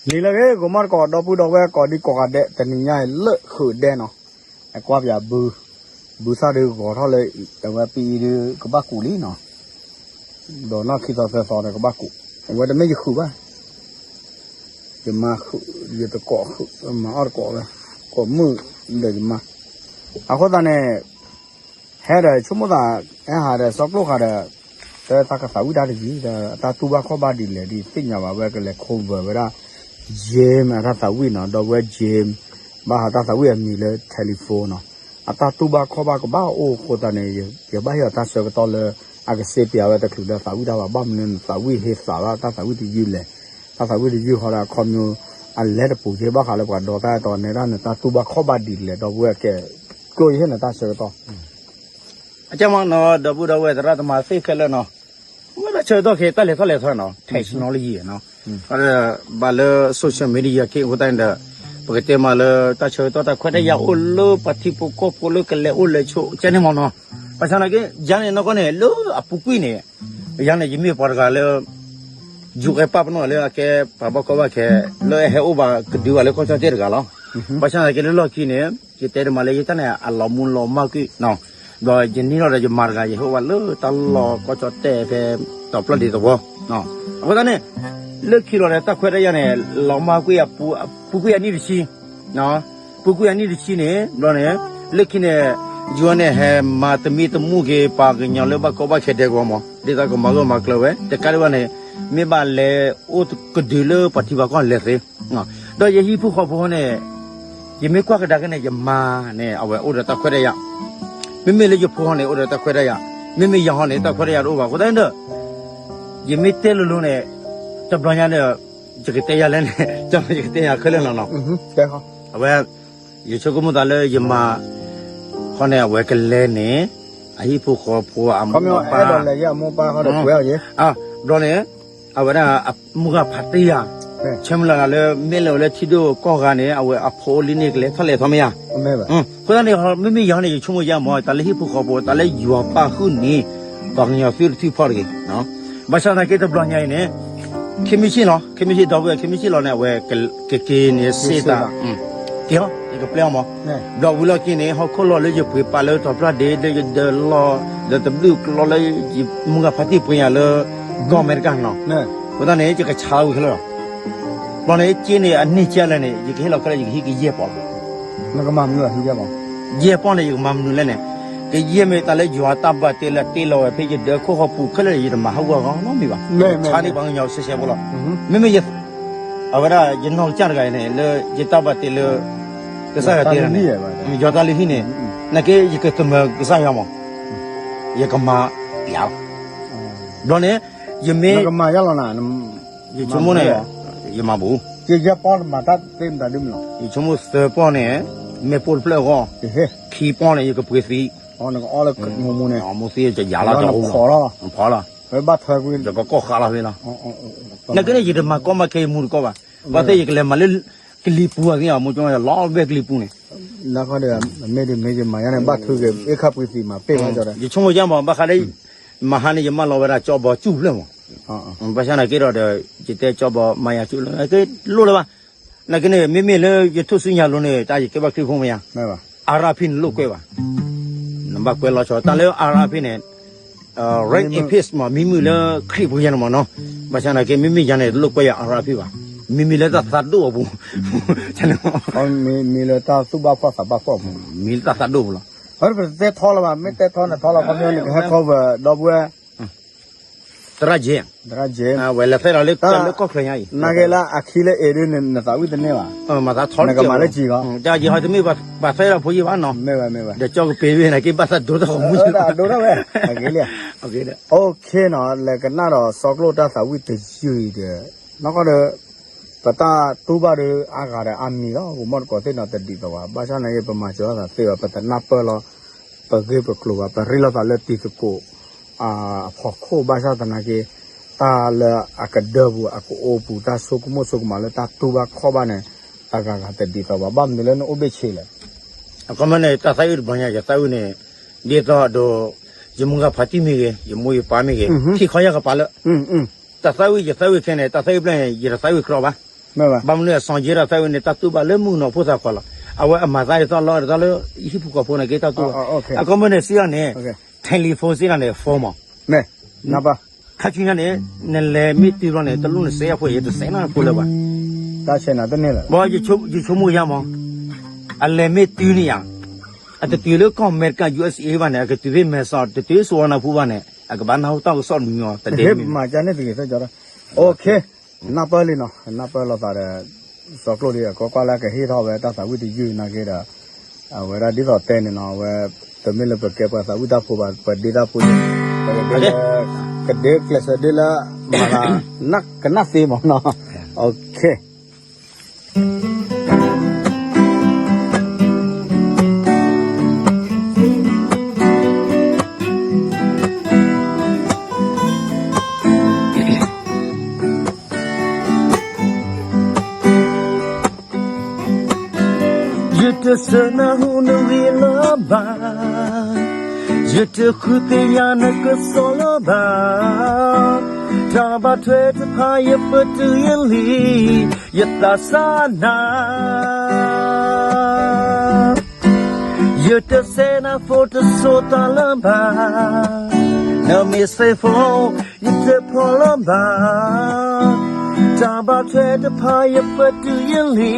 နံၤလၢအဂ့ၤ ကိးမီၢ်တကိး ဒီပုၢ်ဒီဝဲၢ်ကိးဒံကိးဂၤဒဲး တနံၤညါအံၤလၢဃုာ်ဒဲးနီၤ, အကွၢ်ပယၤဘု, ဘုသၣ်ဒုးဂီၤထီၣ်လၢ အဝဲပအံၤဒုးကဘၣ်ကူးလံနီၤ, ဒီးနီၢ်ခံသီသၢသီဒီးကဘၣ်ကူး, အဝဲတမ့ၢ်ယဃုာ်ဘၣ်, ယမါဃုာ်, ယတကိးဃုာ်, မၤအီၣ်တကိးဝဲ, ကိးမုၢ်ဒီးယမါ, အဃိသတးန့ၣ် ဟဲဒီးဆိကမိၣ်သး, ဟဲဟးဒီးစီၤကျိၣ်ဃာ်ဒီး, တၢ်ကသးဝံၣ်တၢ်တယံၤဒီး အတၢ်တူၢ်ဘၣ်ခီၣ်ဘၣ်ဒ်လဲၣ်ဒ်သ့ၣ်ညါဘၣ်ဝဲကလဲၤ cover ဝဲဒၣ်, James အတၢ်သးဝံၣ်နီၤ, ဒီပုၢ်ဝဲၢ် James ဘၣ်ဟးတၢ်သးဝံၣ်အမံၤလၢ telephone နီၤ, အတၢ်တူၢ်ဘၣ်ခီၣ်ဘၣ်ကဘၣ်အိၣ်အဃိသတးန့ၣ် ယဘၣ်ဟ့ၣ်အီၤတၢ်ဆၢကတီၢ်လၢ အကစ့ပျးဝဲတချုးလၢသးဝံၣ်တၢ်ဘၣ် ဘၣ်မနုၤနသးဝံၣ်ဟ့သးဘၣ် တၢ်သးဝံၣ်တယုၢ်လဲၣ်, တၢ်သးဝံၣ်တယုၢ်ဃီဒီးအခီပညီ အလဲၤတပူၤက့ဘၣ်ဃးလၢပှၤဒီသၢ်အဲၣ်တီနဲဒၣ်နတၢ်တူၢ်ဘၣ်ခီၣ်ဘၣ်ဒ်လဲၣ် ဒီပုၢ်ဝဲၢ်ကဲ, ကျိၣ်ယဟ့ၣ်နတၢ်ဆၢကတီၢ် အကမနီၤ ဒီပုၢ်ဒီဝဲၢ်သရၣ်သမါသ့ၣ်ခဲလၢာ်နီၤ, ဝဲဒၣ်ဆၢကတီၢ်ခဲ တၢ်လဲၤထီၣ်လဲၤထီနီၤ technology နီၤ, ဘၣ်လၢ social media ခဲအဃိသတးန့ၣ်ဒီး, ပကတဲမးလၢတၢ်ဆၢကတီၢ်တၢ်ခွဲးတၢ်ယာ်အိၣ်လၢပှၤထံဖိကီၢ်ဖိလၢကလဲၤအိၣ်လဲၤဆိးကဲန့ၣ်မနီၤ, ဘၣ်ဆၣ်သနာ်က့ ယၤန့ၣ်နီၢ်ကီၢ်န့ၣ် လၢအပူၤကွံာ်န့ၣ်, ယၤန့ၣ် ယမ့ၢ်ပှၤတဂၤလၢ ယိၤကဲပာ်ပနီၣ်လၢအကဲပှၤဘၣ်ကီဘၣ်ခဲ, လၢအဟဲအိၣ်ဘၣ်ကဒုဘၣ်လၢကီၢ်ကၠီၣ်တဲၣ်တဂၤလီၤ, ဘၣ်ဆၣ်သနာ်က့လၢလီၢ်ခံန့ၣ်, ယတဲတမးလၢယတၢ်န့ၣ် အလီၤမူလီၤမၢ်ကွံာ်, ဒီးယန့ၢ်ထီၣ်ဒီးယမၤတဂၤ ယဟဲအိၣ်ဘၣ်လၢတၢ်လီၢ်ကီၢ်ကၠီၣ်တဲၣ်ဖဲ တီၤဖျီၣ်ဒ့သဝီ, အဃိသတးန့ၣ်, လၢခံလီၤဒီးတၢ်ခွဲးတၢ်ယာ်န့ၣ် လီၤမၢ်ကွံာ်အပူၤကွံာ်အနံၣ်တဆံ ပူၤကွံာ်အနံၣ်တဆံန့ၣ် ဘျီန့ၣ်, လၢခံန့ၣ်, ယိၤန့ၣ်ဟဲမၤတမံၤတမုၢ်က့ၤ ပှၤကညီလၢဘၣ်ကီဘၣ်ခဲဒဲကဝီၤမး ဒ်သိးကမၤဂၢၢ်မၤကျၢၤဝဲ တကးဒံးဘၣ်န့ၣ်, မ့ၢ်ဘၣ်လဲၤအိၣ်ကဒုလၢပှၤထံပှၤကီၢ်လဲၤသ့, ဒီးယဟံၣ်ဖိဃီဖိန့ၣ်, ယမ့ၢ်ကွၢ်ကဒါက့ၤန့ၣ် ယမါန့ၣ် အဝဲအိၣ်ဒီးတၢ်ခွဲးတၢ်ယာ်, မ့မ့ၢ်လၢယဖိဟီန့ၣ် အိၣ်ဒီးတၢ်ခွဲးတၢ်ယာ်, မ့မ့ၢ်ယၤဟီန့ၣ် တၢ်ခွဲးတၢ်ယာ်တအိၣ်ဘၣ် အဃိသတးန့ၣ်ဒီး ယမ့ၢ်တဲလိၤလိၤန့ၣ်, တဘျီညါန့ၣ်, ယကတဲယၤလဲၣ်န့ၣ်, ယကတဲယၤခဲလၢာ်လီၤနီၤ, အဝဲ, ယဆိကမိၣ်သးလၢယမါ, ဃီန့ၣ် အဝဲကလဲၤန့ၣ်, အဟံၣ်ဖိဃီဖိအမိၢ်အပၢ်, ဘျီန့ၣ်, အဝဲဒၣ်, မုၢ်ဂၤဖးတ့ယၤ, ဆၢမုၢ်လၢ်လၢ မ့ၢ်လၢအအိၣ်လၢထံဒိၣ်ကီၢ်ဂၤန့ၣ် အဝဲအဖိအိၣ်လံန့ၣ် ကလဲၤထီၣ်လဲၤထီမ့ၢ်ဧါ, အဃိသတးန့ၣ် မ့မ့ၢ်ယၤန့ၣ် ယဆိကမိၣ်ယါမး တၢ်လၢဟံၣ်ဖိဃီဖိ တၢ်လၢယွၤပာ်ဃုာ်န့ၣ်, ပှၤကညီသုတထံၣ်ဖီၣ်တဂ့ၤ, ဘၣ်ဆၣ်သနာ်က့တဘျီညါအံၤန့ၣ်, ခ့မ့ၢ်ဆ့ၣ်လီၤ ခ့မ့ၢ်ဆ့ၣ်ဒီပုၢ်ဝဲၢ် ခ့မ့ၢ်ဆ့ၣ်လီၤန့ၣ် အဝဲ, ကက့ၤန့ၣ်စ့ၢ်သး, က့ၤအီၤ ယကပျဲအီၤမး, ဒီးဝံၤလီၢ်ခံန့ၣ် ဟီၣ်ခိၣ်လီၤလၢယပှ့ၤပာ်လၢတီၤဖျၢၣ်ဒ့ လၢယဒၢလီၢ်, လၢတဘျုးကျီလၢ, မုၢ်ဂၤဖးတ့ပှ့ၤယၤလၢ, ကီၢ်အမဲရကၤနီၤ, အဃိသတးန့ၣ် ယကဆါဝံၤခဲလၢာ်လီၤ, ဘျီန့ၣ် က့န့ၣ်အန့ၢ်ကဲလဲၣ်န့ၣ် ယကဟ့ၣ်လီၤခဲလၢာ် ယကဟံးကယဲၢ်ပီၣ်လီၤ ယဲၢ်ပီၣ်န့ၣ် ယကမၤမနုၤလဲၣ်န့ၣ်, ကယဲၢ်မ့ၢ်တၢ်လၢယွၤတၢ်ဘၣ်တ့လၢတ့လီၤဝဲဖဲယဒၢခိၣ်ဃီပူၤခဲလၢာ် ယတမၤဟးဂီၤဂီၤနီတမံၤဘၣ်, ဆါန့ၢ်ပှၤကညီစဲးစဲးဖိလီၤ, မ့မ့ၢ်ယ, အဝဲဒၣ်ယနီၢ်ကစၢ်တဂၤအံၤန့ၣ် လၢယတၢ်ဘၣ်တ့လၢ, ကစၢ်ယွၤတ့န့ၣ်, ယွၤတၢ်လုၢ်ဟံၣ်န့ၣ်, နာ်က့ယကသမၢကစၢ်ယွၤမး, ယကမၤ, ယၤလီၤ, ဘျီန့ၣ်, ယမ့ၢ်, ယဆိကမိၣ်န့ၣ်, ယမၤဘူး, ယဆိကမိၣ်သၢပီၣ်န့ၣ်, မ့ၢ်ပိၢ်တဖျၢၣ်အဂီၢ်, ခံပီၣ်န့ၣ် ယကပှ့ၤသံ, မိၢ်သံယၤလီၤ, ဖီလီၤ, ယကကီၢ်ဃးလီၤဖဲလီၤ, နာ်က့န့ၣ် ယတမၤကီမၤခဲယမူတကီၢ်ဘၣ်, ဘၣ်သ့ၣ်ယကလဲၤမၤလၢ, ကလံၤပူၤအသ့ၣ်အမူကၠီလီၤဘဲကလံၤပူၤန့ၣ်, မ့ၢ်ဒ်မ့ၢ်ယမၤယါန့ၣ် ဘၣ်ထုက့ၤ အ့ၣ်ခါပှ့ၤသံးမး ပ့ၢ်မးကၠီဒီး, ယဆိကမိၣ်ယါမး ဘၣ်ဃးလၢ, မဟါန့ၣ် ယမၢလီၤဝဲဒၣ်ကၠီဘီကၠူၣ်ဖျၢၣ်မး, ဘၣ်ဆၣ်နာ်က့ဒီးဒီး, ယတဲကၠီဘီမၤယၤကၠူၣ်လၢ, လိၣ်လၢၤဘၣ်, နာ်က့န့ၣ် မ့မ့ၢ်လၢယထူၣ်စုညါလိၤန့ၣ် တၢ်ယကဲဘၣ်ခရံာ်ဖိမ့ၢ်ယါ, အၤရၣ်ဖံန့ၣ်လိၣ်ကွဲဘၣ်, နဘၣ်ကွဲလီၤဆီ တၢ်လၢအၤရၣ်ဖံန့ၣ် Red Atheist မး မံမုာ်လၢခရံာ်ဖိယါန့ၣ်မးနီၤ, ဘၣ်ဆၣ်နာ်က့ မ့မ့ၢ်ယါန့ၣ် တလိၣ်ကွဲယၤအၤရၣ်ဖံဘၣ်, မံမံၤလၢတၢ်သးဒိၣ်အပူၤ, မံလၢတၢ်သူၣ်ဘၣ်ဖှီၣ်သးဘၣ်ဖှီၣ်အပူၤ, မံလၢတၢ်သးဒိၣ်ပူၤလီၤ, ပတဲထီလီၤဘၣ် မ့ၢ်တဲထီန့ၣ်ထီလီၤ ခီပညီန့ၣ် ကဟဲထီဝဲ ဒီပုၢ်ဝဲၢ် သရၣ်က့, သရၣ်က့, ဝဲလဲၤဖဲလီၤလၢကီၢ်ချၢညါအံၤ, နာ်က့လၢအခံလၢအ့ၣ်ဒုးန့ၣ် နသးဝံၣ်တန့ၢ်ဘၣ်, နကမၤလၢကံၤလီၤ, တၢ်ယဟီတမ့ၢ်ပှၤသးဝံၣ်လၢဖိယံၤဘၣ်နီၤ, ဒီးကၠီကပ့ၤဝဲနာ်က့ ဘၣ်သးဒိတၢ်ဃီမူ, ဒိတၢ်ဝဲ, အဂ့ၤလံ, လဲၤကနၣ်ဒီးစီၤကျိၣ်တၢ်သးဝံၣ်တယုၢ်အံၤဒီး, နီၢ်ကီၢ်ဒီး ပတၢ်တူၢ်ဘၣ်ဒီးအါဂၤဒီးအါမံၤလီၤ, ဂိၤမီၣ်တကိးသ့ၣ်နီၤ တဒ်သိးဘၣ်, ဘၣ်ဆၣ်နာ်က့ ပမၤစၢၤလိာ်သးသ့ဘၣ်, ပတနၢ်ပၢၢ်လီၤ, ပဂ့ၢ်ပကျိၤဘၣ်, ပရ့လိာ်သးလၢတံၤသကိး အဖီခိၣ် ဘၣ်ဆၣ်သနာ်က့ တၢ်လၢအကဒၢပူၤ အကအိပူၤ တၢ်ဆိကမိၣ်ဆိကမးလၢတၢ်တူၢ်ဘၣ်ခီၣ်ဘၣ်န့ၣ် အဂၤဂၤတဒ်သိးဘၣ်, ဘၣ်မနုၤလၢနအိၣ်ဘ့ၣ်ဆ့လဲၣ်, အခီပညီန့ၣ် တၢ်သးဝံၣ်တဘျီညါ ယသးဝံၣ်န့ၣ် ဒ်သိးဒီး ယမုၢ်ဂၤဖးတံၢ်မ့ၢ်ဂ့ၤ ယမိၢ်ယပၢ်မ့ၢ်ဂ့ၤ ထံၣ်ခီယၢ်ကပၤလၢ တၢ်သးဝံၣ် ယသးဝံၣ်ခဲန့ၣ် တၢ်သးဝံၣ်ဖျၢၣ်န့ၣ် ယတသးဝံၣ်ကြီဘၣ် ဘၣ်မနုၤအစီၤယဲဒီးသးဝဲန့ၣ် တၢ်တူၢ်ဘၣ်လၢမုၢ်နီၢ်ဖိသၣ်ခွါလီၤ. အဝဲအမၤသးဒ်သိးလီၤဒ်သိးလၢ ဟံၣ်ဖိဃီဖိန့ၣ်က့တၢ်တူၢ်ဘၣ်. အကီမ့ၢ်န့ၣ်စံးအီၤန့ၣ် telephone စံးန့ၣ် phone မး ခါဆူညါန့ၣ် နလဲၤမ့ၢ်တုၤလီၤန့ၣ် တလိၣ်နစဲးအဖိ ယတစဲးနီတဖိလၢၤဘၣ်. ဘၣ် ယဆိကမိၣ်ယါမး, အလဲၤမ့ၢ်တုၤန့ၣ်ဧါ, အတတုၤလၢကီၢ်အမဲရကၤ ယူအက်စ်အ့ ဘၣ်န့ၣ် အကတုၤဖဲမဲာ်စီး တတုၤဆူဝါနၢ်ပူၤဘၣ်န့ၣ် အကဘၣ်နၢ်ဟူတၢ်ကစီၣ်တမံၤမး တဒဲမံၤ နၢ်ပၢၢ်လံနီၤ, နၢ်ပၢၢ်လိာ်သးဒီး စီၤကျိၣ်ဒံး အကကွၢ်လၢကဟ့ၣ်ထီၣ်ဝဲတၢ်သးဝံၣ်တယုၢ်နာ်က့ဒီး အဝဲဒၣ်ဒ်သိးတဲန့ၣ်နီၤ အဝဲ တမ့ၢ်လၢပကဲပှၤသးဝံၣ်တၢ်ဖိဘၣ် ပဒ့တၢ်ဖိန့ၣ် ပကဒ့လၢ ကဒ့ကျဲးစၢးဒ့လၢ မၤသး ကနၣ်သ့မးနီၤ, ယတစဲးနၢ်ဟူနဂ့ၢ်လၢၤဘၣ်, ယတဃုသ့ၣ်ညါနကစီၣ်လၢၤဘၣ်, တၢ်ဘၣ်ထွဲတဖၣ်ယပတုာ်ယလံ, ယသးစၢ်နၤ ယတစဲးနၢ်ဖိတစိၤသးလၢၤဘၣ်, နမ့ၢ်စဲးဖိ ယတဖီၣ်လၢၤဘၣ်, တၢ်ဘၣ်ထွဲတဖၣ်ယပတုာ်ယလံ,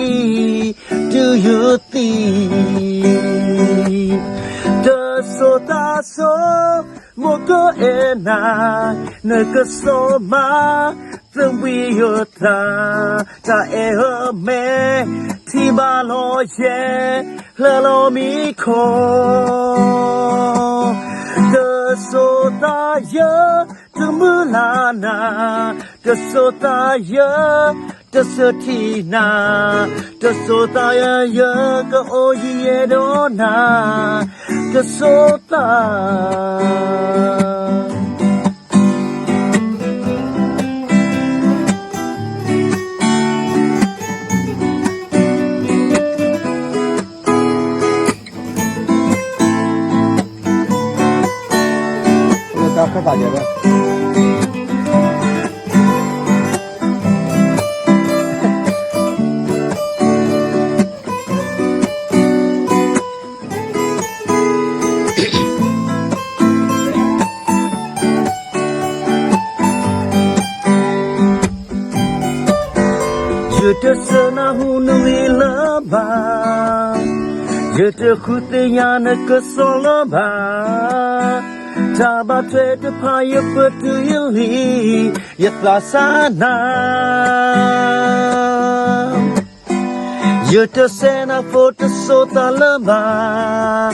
တုၤယသံ, တစိၤသးစိၤ မိၢ်ကအဲၣ်နၤ, နကစီၣ်မၤ သဘှံးယသး, တၢ်အဲၣ်ဧၢမဲာ် ထံၣ်ဘၣ်လီၤယဲ, လၢလီၤမံခိၣ်, တစိၤသးယၢ, တမုၢ်လၢ်နၤ, တစိၤသးယၢ, တစၢထံၣ်နၤ, တစိၤသးယၢ, ယကအိၣ်ယံၤယဲဒီးနၤ, တစိၤသး တၢ်ခၢၣ်သးယဲၢ် ယတစဲးနၢ်ဟူနဂ့ၢ်လၢၤဘၣ်, ယတဃုသ့ၣ်ညါနကစီၣ်လၢၤဘၣ်, တၢ်ဘၣ်ထွဲတဖၣ်ယပတုာ်ယလံ, ယသးစၢ်နၤ ယတစဲးနၢ်ဖိတစိၤသးလၢၤဘၣ်,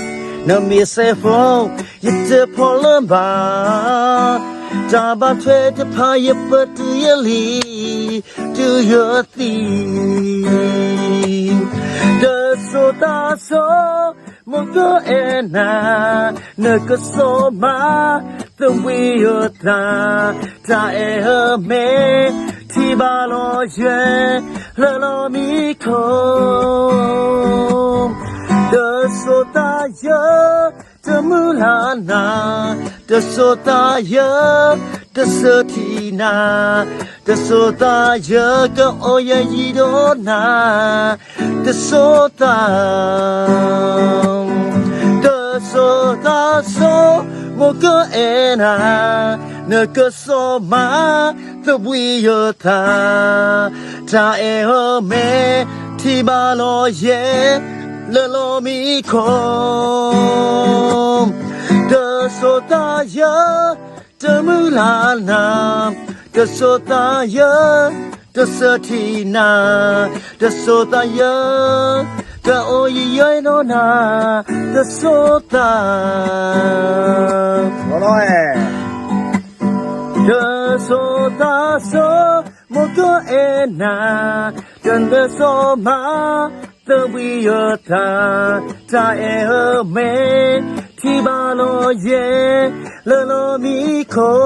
နမ့ၢ်စဲးဖိ ယတဖီၣ်လၢၤဘၣ်, တၢ်ဘၣ်ထွဲတဖၣ်ယပတုာ်ယလံ, တုၤယသံ, တစိၤသးစိၤ မိၢ်ကအဲၣ်နၤ, နကစီၣ်မၤ သဘှံးယသး, တၢ်အဲၣ်ဧၢမဲာ် ထံၣ်ဘၣ်လီၤယဲ, လၢလီၤမံခိၣ်, တစိၤသးယၢ, တမုၢ်လၢ်နၤ, တစိၤသးယၢ, တစၢထံၣ်နၤ, တစိၤသးယၢ, ကအိၣ်ယံၤယံၤဒီးနၤ, တစိၤသး တစိၤသးစိၤ, မိၢ်ကအဲၣ်နၤ, နကစီၣ်မၤ သဘှံးယသး, တၢ်အဲၣ်ဧၢမဲာ် ထံၣ်ဘၣ်လီၤယဲ, လၢလီၤမံခိၣ်, တစိၤသးယၢ, တမုၢ်လၢ်နၤ, တစိၤသးယၢ, တစၢထံၣ်နၤ, တစိၤသးယၢ, ကအိၣ်ယံၤယဲဒီးနၤ, တစိၤသး တစိၤသးစိၤ, မိၢ်ကအဲၣ်နၤ, တစိၤမၤ သဘှံးယသး, တၢ်အဲၣ်ဧၢမဲာ် ထံၣ်ဘၣ်လီၤယဲ, လၢလီၤမံခိၣ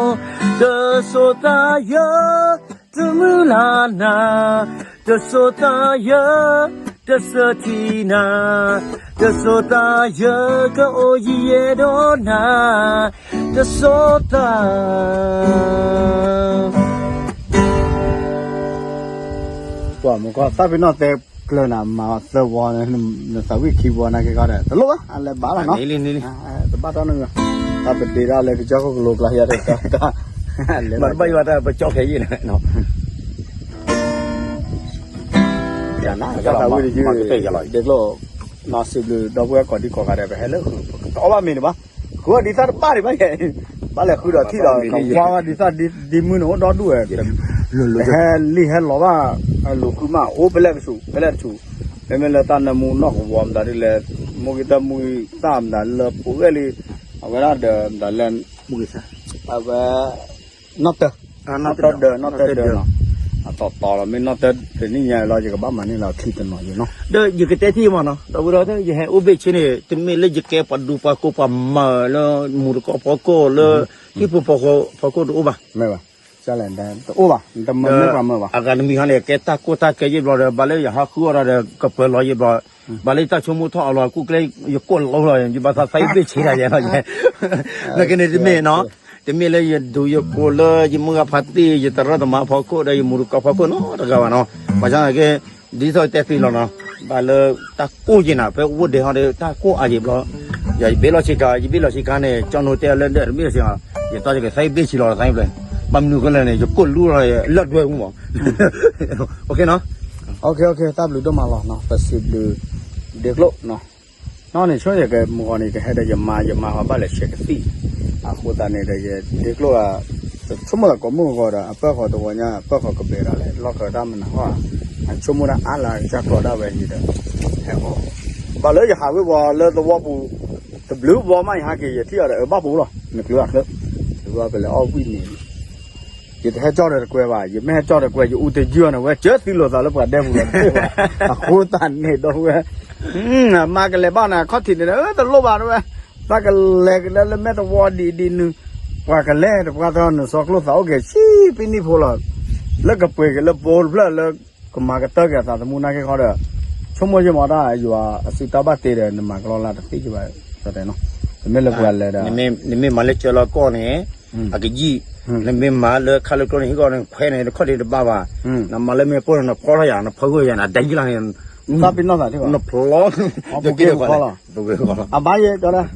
်, တစိၤသးယၢ, တမုၢ်လၢ်နၤ, တစိၤသးယၢ, တစၢထံၣ်နၤ, တစိၤသးယၢ, ကအိၣ်ယံၤယဲဒီးနၤ, တစိၤသး တ မူကီၢ် သးပ့ၤနီၣ်တဲကျၢၤနၤ မၤသၢဝီ နသးဝံၣ်ခံဝီနာ်က့ခီဒီး တလိၣ်ဘၣ် အလဲၤဘၣ်လီၤနီၤ, တဘၣ်တၢ်နီတမံၤ, တၢ်ပဒ့ဒၣ်လၢကစၢၢ်ခိၣ်ကလိကျါယၤတၢ်တၢ် မၤတဘၣ်ယွၤတၢ်ပကၠီခဲယံၤန့ၣ်, ယၤနၤ တၢ်သးဝံၣ်တယုၢ် ဒ့ကျိၣ်, နီၢ်စံးဘျုးဒီပုၢ်ဝဲၢ်ကိးဒံကိးဂၤဒဲး ပဟဲလၢ ပကတီဘၣ်မ့ၤန့ၣ်ဘၣ်, ဃုအီၣ်ဒ်သၣ်တဘၣ်ဒံးဘၣ်ယဲ, ဘၣ်လဲၤဃုဒီးထံၣ်ဒီး ကဝါဝဲဒ်သၣ်ဒ်မုၢ်န့ၣ်အိၣ်ဒီဒူၣ်ဝဲ, ဟဲလံဟဲလီၤဘၣ်, လိာ်ဃုမး အိၣ်ဖဲလဲၣ်ကဆူး ဖဲလဲၣ်တဆူး, မ့မ့ၢ်လၢတၢ်နၢမူနီၢ်ကဝီၤမတၤဒ်လဲၣ်, မူက့တၢ်မူသၣ်မတၤလၢပဝဲလံ, အဝဲဒၣ်ဒီးမတၤလဲၣ်, အဝဲ နီၢ်တၢ, နီၢ်တၢဒၢ နီၢ်တၢဒၢနီၤ, အတီတီလီၤ မ့ၢ်နီၢ်တၢတနံၣ်ညါလီၤ ယကဘၣ်မၤန့ၢ်လီၤခံတနီၤယံၤနီၤ, ဒီးယကတဲထံၣ်မးနီၤ ဒီပုၢ်ဒီဝဲၢ် ယဟဲအိၣ်ဘ့ၣ်ဆ့န့ၣ် တမ့ၢ်လၢယကဲပှၤဒူပှၤကိးပှၤမၤလၢမူတကီၢ်ဖီခိၣ်လၢ ဟံၣ်ဖိဃီဖိဖီခိၣ်တအိၣ်ဘၣ်, မ့ၢ်ဘၣ်, တအိၣ်ဘၣ်, တမ့ၢ်ပှၤမၤဘၣ်, အဂၤတမံၤဟီန့ၣ် ကဲတၢ်ကိၢ်တၢ်ကဲယံာ်ဘျီဒီး ဘၣ်လၢယဟးဃုအီၣ်ဒီး ကပၢၤလီၤယံာ်ဘျီ, ဘၣ်လၢယတၢ်ဆိကမိၣ်ထီၣ်အလီၤ ကူၣ်ကျဲ ယကိၢ်လီၤလီၤ ယဘၣ်သးသးအံၤဘ့ၣ်ဆ့တၢ်ယဲလီၤယဲ, နကန့ၣ်တမ့ၢ်နီၤ တမ့ၢ်လၢယဒူယကိးလၢယမုၢ်ဂၤဖးတံၢ် ယသရၣ်သမါဖီခိၣ်ဒီးယမူတကီၢ်ဖီခိၣ်နီတဂၤဘၣ်နီၤ, ဘၣ်ဆၣ်သနာ်က့ ဒ်သိးတဲသ့လီၤနီၤ, ဘၣ်လၢတၢ်ကိၢ်ယံာ်နၤ ဖဲအိၣ်ဒဲးဟီဒီး တၢ်ကိၢ်အါယံာ်ဘျီ, ယဘ့ၣ်လီၤဆ့ကၤ ယဘ့ၣ်လီၤဆ့ကၤန့ၣ် ကၠီနိတဲအီၤလၢဒၢးတဘ့ၣ်လီၤဆ့ကၤ, ယတီယကသးအံၤဘ့ၣ်ဆ့လီၤသးအံၤဘျီ, ဘၣ်မနုၤဃိလဲၣ်န့ၣ် ယကိၢ်လူလီၤလၢဒွဲၣ်ပူၤမး, အိၣ်ခ့နီၤ, အိၣ်ခ့ တၢ်ဘျုးဒိၣ်မးလီၤနီၤ ပစံးဘျုး ဒ့ကျိၣ်နီၤ နီၢ်န့ၣ် ဆိယကမုၢ်ဂီၤန့ၣ် ကဟဲဒီးယမါ ယမါဟီဘၣ်လဲၤဆဲးကသံၣ်, အဃိသတးန့ၣ်ဒီး ယဒ့ကျိၣ်ဧါ, ဆိကမိၣ်သးကိးမုၢ်ဂီၤဒီး အပၢၢ်ဃီတဝီညါ အပၢၢ်ဃီကဘဲးဒီးလဲၣ် လီၢ်ခၢၣ်တၢ်မနုၤဃီ, အဆိကမိၣ်ဒၣ်အါလၢကစၢ်ကျီဒၣ်ဝဲယံၤဒီး, ဟဲဃီ, ဘၣ်လၢယဟးဝ့ၤဝီၤလၢသဝီပူၤ, တဘျုးဝီမးယဟးက့ၤ ယထံၣ်အီၤဒီး အဘၣ်ပူၤလီၤ နကျၢၤအချၢ, ယဘၣ်ပလဲၤအီၣ်ဝံၣ်န့ၣ် ယတဟဲကၠီၣ်ဒီးတကွဲးဘၣ်, ယမ့ၢ်ဟဲကၠီၣ်ဒီးကွဲး ယအူတယုၢ်အီၤန့ၣ် ဝဲကၢသံလိာ်သးလၢပှၤဒဲပူၤလီၤတသ့ဘၣ်, အဃိသတးန့ၣ်ဒီးဝဲ, မါကလဲၤဘၣ်န့ၣ် အခီၣ်ထံးန့ၣ် တလိၣ်ဘၣ်တဝဲ, သးကလဲၤကဒါလၢမဲာ်သဝီဒ်ဒ်နုၤ, ပှၤကလဲၤတပှၢ်ထီၣ်နစီကျိၣ်သးအိၣ်က့ၤ ဆံပ့ၤနံၣ်ဖိလီၤ, လၢကပှ့ၤက့ၤလၢဘိတဖျၢၣ်လၢ ကမၤကတၢၢ်က့ၤအသးသမူနာ်က့ခီဒီး, ဆိကမိၣ်ယံာ်မးတၢ်ယွၤအစုတၢ်ဘၣ်တ့ဒီး နမၤကလီလၢတသ့က့ၤဘၣ်, တမ့ၢ်လၢပှၤလဲၤဒီး, နမ့ၢ်မၤလၢကၢလီၤကီၢ်န့ၣ်, အကယံာ်, နမ့ၢ်မၤလၢခါလၢကျိန့ၣ် ဟံၣ်ကီၢ်န့ၣ် ခွဲးန့ၣ် တခီၣ်ဒံးတဘၣ်ဘၣ်, နမၤလၢမ့ၢ်ပိၢ်န့ၣ် နဖီထီၣ်ယၤ နဖီဂၢၢ်ယၤန့ၣ် အဒဲယံၤလီၤန့ၣ်, နဖျီ, ပူၤက့ၢ်ပူၤကီၢ်လီၤ, အဘၣ်ယဲၢ်ကီလၢ,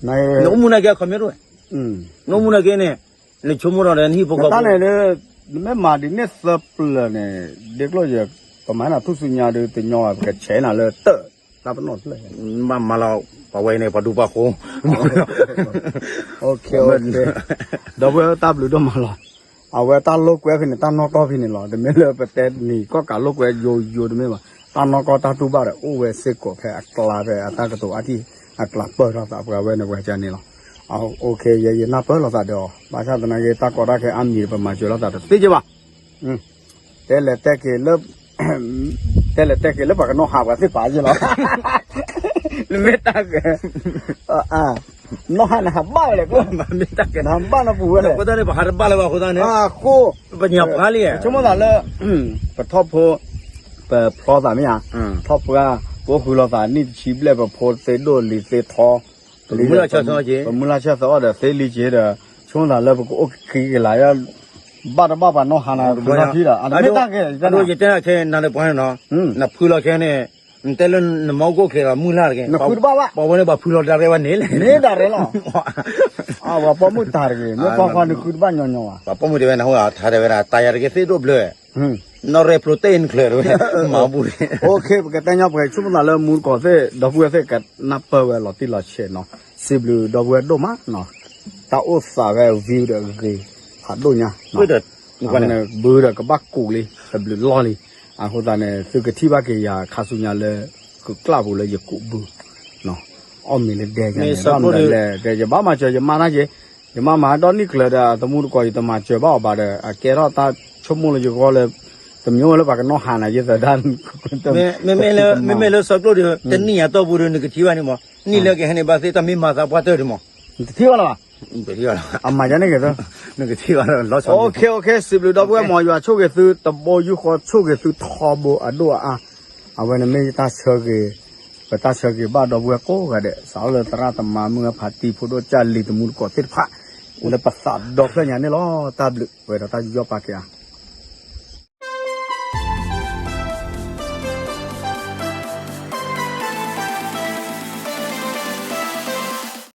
နအိၣ်မူနာ်က့အခီပညီတဝဲ, နအိၣ်မူနာ်က့န့ၣ်, နဆိကမိၣ်ထီၣ်ဒီးနဟံၣ်ဖိဃီဖိန့ၣ်, နမ့ၢ်မၤဒ်န့ၣ်သၢပျၢၤန့ၣ်, ဒ့ကျိၣ်ယဲၢ်, ပမၤနၤထူၣ်စုညါဒီးတညီဘၣ် ပကဆဲးနၤလၢတၢ်, တၢ်ပနီၣ်တဖျၢၣ်, ဘၣ်မၤလီၤ, ပှၤဝဲန့ၣ် ပှၤဒူပှၤဃိ, ဒီပုၢ်ဝဲၢ်တၢ်ဘျုးဒိၣ်မးလီၤ, အဝဲတၢ်လိာ်ကွဲဖဲန့ၣ် တၢ်နီၢ်ကီၢ်ဖဲန့ၣ်လီၤ, တမ့ၢ်လၢပတဲနံၤကီၢ်ကးလိာ်ကွဲယိယိတမ့ၢ်ဘၣ်, တၢ်နီၢ်ကီၢ်တၢ်တူၢ်ဘၣ်ဒီး အိၣ်ဝဲစ့ၢ်ကီးဖဲအကျါဖဲအတၢ်ကတိၤအါထံၣ်, အကျါပၢၢ်ထီၣ်သးပှၤဝဲန့ၣ်ပှၤကန့ၣ်လီၤ, ယဲယနၢ်ပၢၢ်လိာ်သးဒီးအီၤ, ဘၣ်ဆၣ်သနာ်က့ တၢ်ကီတၢ်ခဲအါမံၤဒီး ပမၤစၢၤလိာ်သးတသ့က့ဘၣ် တဲလဲၤတဲက့ၤလၢ, တဲလဲၤတဲက့ၤလၢပှၤကနီၣ်ဟးပှၤသ့ၣ်ပာ်ယဲလီၤ, နမ့ၢ်တၢ်ကဲ, နီၣ်ဟးနဟးဘၣ်ဝဲလဲၣ်, နဟးဘၣ်နီၢ်ပူၤဝဲလဲၣ်, အဃိသတးန့ၣ် ပဟးတဘၣ်လၢၤဘၣ်အဃိသတးန့ၣ်, အဃိ, ပညၣ်ဖျါလံ, ဆိကမိၣ်သးလၢ, ပထီၣ်ဖိ, ပဖျီသးမ့ၢ်ဧါ, ထီၣ်ပှၢ်, ပအိၣ်ဃုလိာ်သးနံၣ်တဆံဘျဲၣ် ပဖိသ့ဒိၣ်လံၤသ့ထီ, ပမုၢ်လၢ်ဆၢသီက့ၤ, ပမုၢ်လၢ်ဆၢသီအီၤဒီးသ့လံက့ၤဒီး, ဆိကမိၣ်သးလၢပကအိၣ်က့ၤက့ၤလၢ, ဘၣ်တဘၣ်ပှၤနီၣ်ဟးနၤဖုထီၣ်ထံဒီး, အဒိ, ယတဲနၤခဲနၤလၢပှၤန့ၣ်နီၤ, နဖုလီၤခဲန့ၣ်, နတဲလၢနမၤအိၣ်ကိၣ်ချ့လီၤ မုၢ်လၢ်တက့ၢ်, ပှၤဝဲန့ၣ်ပှၤဖုလီၤဒၣ်ရဲဝဲန့ၣ်လဲၣ်, န့ၣ်ဒၣ်ရဲလီၤ, ပှၤပိာ်မုၣ်တၢ်တဂ့ၤ, မ့ၢ်ပှၤဃီနဃုတဘၣ်ညီညီဘၣ်, ပှၤပိာ်မုၣ်တဲဝဲနဟူဂၤထါတဲဝဲဒၣ် တၢ်ယၤတက့ၢ်သ့ဒိၣ်ဘျၢ နီၣ်ရဲၣ်ဖျိတ့ၢ်နချၢတဝဲ, မၤဘူၣ်, ပကတဲညီပှဲၤ ဆိကမိၣ်သးလၢမူတကိးသ့ၣ် ဒီပုၢ်ဝဲၢ်သ့ၣ်ကနၢ်ပၢၢ်ဝဲလီၤတံၢ်လီၤဆဲးနီၤ, စံးဘျုးဒီပုၢ်ဝဲၢ်ဒိၣ်မးနီၤ, တၢ်အိၣ်သးဝဲ view ဒီးဂ့ၤ, ဖးဒိၣ်ညါ, ဘုဒီးကဘၣ်ကူးလံ တဘျုးလီၢ်လံ, အဃိသတးန့ၣ် သုကထံၣ်ဘၣ်က့ၤယၤခါဆူညါလၢ, ကုၢ်ကျၢ်ပူၤလၢယကူးဘု အီၣ်မ့ၤလၢဒဲကန့ၣ်, ဒီးယဘၣ်မၤစၢၤယမါတၢ်က့ၤ, ယမါမၤဒီနံၣ်ကျၢၤဒီး အသမူတကိးယတမၤစၢၤဘၣ်အီၤဘၣ်ဒီး အကဲထီၣ်တၢ်ဆိကမိၣ်လၢယဂီၢ်လၢ, တမ့ၢ်ဝဲလၢပှၤကနီၣ်ဟးနၤယသးဒၣ်, မ့မ့ၢ်လၢစီကျိၣ်ဒီး တနံၣ်အတီၢ်ပူၤဒီး နကထံၣ်ဘၣ်န့ၣ်မး, နံၣ်လၢကဟဲန့ၣ်ဘၣ်သ့ၣ်တၢ်မ့ၢ်မၤသးပှၢ်တၢၢ်ဒံးမး, နတထံၣ်ဘၣ်လၢၤဘၣ်, အမၤယၤန့ၣ်က့ၤသၢ, နကထံၣ်ဘၣ်လီၤဆီ, စံးဘျုးဒီပုၢ်ဝဲၢ် မ်ယွၤဆိၣ်ဂ့ၤသုတဘိယူၢ်ဃီ ဆိၣ်ဂ့ၤသုထီဘိအဒိၣ်အအါ, အဝဲန့ၣ်မ့ၢ်ယတၢ်ဆၢဂ့ၤ, ပတၢ်ဆၢဂ့ၤဘၣ်ဒီပုၢ်ဝဲၢ်ကိးဂၤဒဲး စးထီၣ်လၢသရၣ်သမါ မုၢ်ဂၢ်ဖးတံၢ် ဖိဒိၣ်ကၢ်လံၤ သမူတကိးသ့ၣ်တဖၣ်, လၢပသးဒီဖျၢၣ်ညါန့ၣ်လီၤ, တၢ်ဘျုးဝဲဒီးတၢ်ယူးယီၣ်ပာ်က့ၤဧါ.